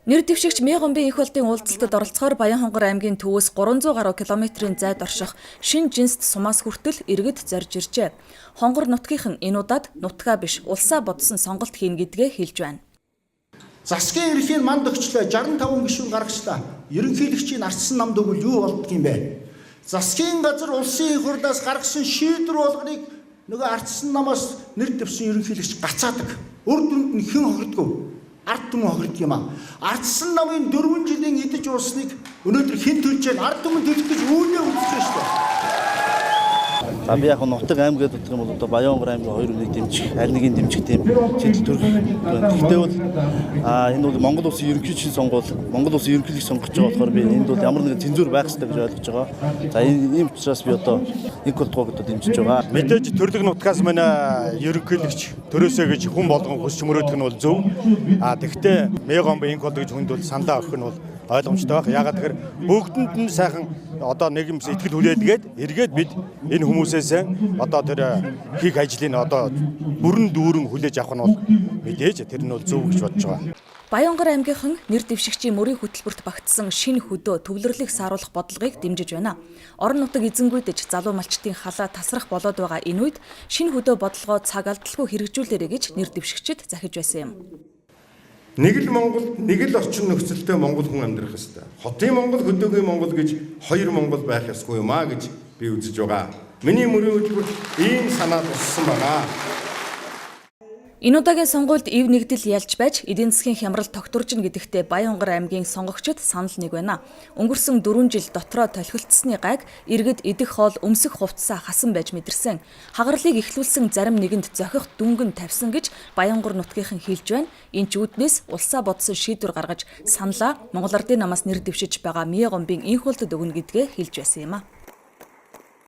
Нэр дэвшигч Мегомбын их болдын уулзалтад оролцохоор Баянхонгор аймгийн төвөөс 300 гаруй километрийн зайд орших Шинэ Жинст сумаас хүртэл иргэд зорж иржээ. Хонгор нутгийнхан энэ удаад нутгаа биш, улсаа бодсон сонголт хийнэ гэдгээ хэлж байна. Засгийн эрхийн манд өгчлөө, 65 гишүүн гаргачлаа. Ерөнхийлөгчийн ардсан намд өгвөл юу болдго юм бэ? Засгийн газар улсын их хурлаас гаргасан шийдвэр болгоныг нөгөө ардсан намаас нэр дэвсэн ерөнхийлөгч гацаадаг. Үр дүнд нь хэн хохирдгоо? Ард түмэн хохирдог юм аа. Ардсан намын 4 жилийн идэж уусныг өнөөдөр хэн төлж яана? Ард түмэн төлөх гэж үүнээ үзэж байна шүү дээ. За, би яг нутаг аймаг гэдэг утга юм бол одоо Баянгор аймгийн хоёр хүнийг дэмжих, аль нэгийг дэмжих тийм сэтэл төрөх. Гэхдээ бол энэ бол Монгол улсын ерөнхийлөгчийн сонгуул, Монгол улсын ерөнхийлөгч сонгож байгаа болохоор би энд бол ямар нэгэн цензуур байх ёстой гэж ойлгож байгаа. За, энэ ийм учраас би одоо Энх Болд одоо дэмжиж байгаа. Мэдээж төрлөг нутгаас манай ерөнхийлөгч төрөөсэй гэж хүн болгон хүсч мөрөөдөх нь бол зөв. А тэгвэл Мегомбо Энх Болд гэж хүнд бол саналаа өгөх нь бол ойлгомжтой байх. Яагаад тэгэхээр бүгдэнд нь сайхан одоо нэг юм итгэл хүлээлгээд эргээд бид энэ хүмүүсээс одоо тэр хийх ажлыг одоо бүрэн дүүрэн хүлээж авах нь бол мэдээж тэр нь бол зөв гэж бодож байгаа. Баянгар аймгийнхан нэр дэвшигчийн мөрийн хөтөлбөрт багтсан шинэ хөдөө төвлөрлийг сааруулах бодлогыг дэмжиж байна. Орон нутаг эзэнгүйдэж залуу малчдын халаа тасрах болоод байгаа энэ үед шинэ хөдөө бодлогоо цаг алдалгүй хэрэгжүүлээрэй гэж нэр дэвшигчид захиж байсан юм. Нэг л Монгол, нэг л орчин нөхцөлтэй Монгол хүн амьдрах ёстой. Хотын Монгол, хөдөөгийн Монгол гэж хоёр Монгол байх ёсгүй юм а гэж би үзэж байгаа. Миний мөрийн хөтөлбөрт ийм санаа туссан байгаа. Энэ удаагийн сонгуульд эв нэгдэл ялж байж эдийн засгийн хямрал тогтворжино гэдэгтээ Баянгар аймгийн сонгогчид санал нэг байна. Өнгөрсөн 4 жил дотроо толхилдсны гайг иргэд идэх хоол, өмсөх хувцсаа хасан байж мэдэрсэн. Хагарлыг эхлүүлсэн зарим нэгэнд зохих дүнгэн тавьсан гэж Баянгар нутгийнхан хэлж байна. Энэ ч үүднээс улсаа бодсон шийдвэр гаргаж саналаа Монгол Ардын намаас нэр дэвшиж байгаа Мегомбын Энх Болдод өгнө гэдгээ хэлж байсан юм а.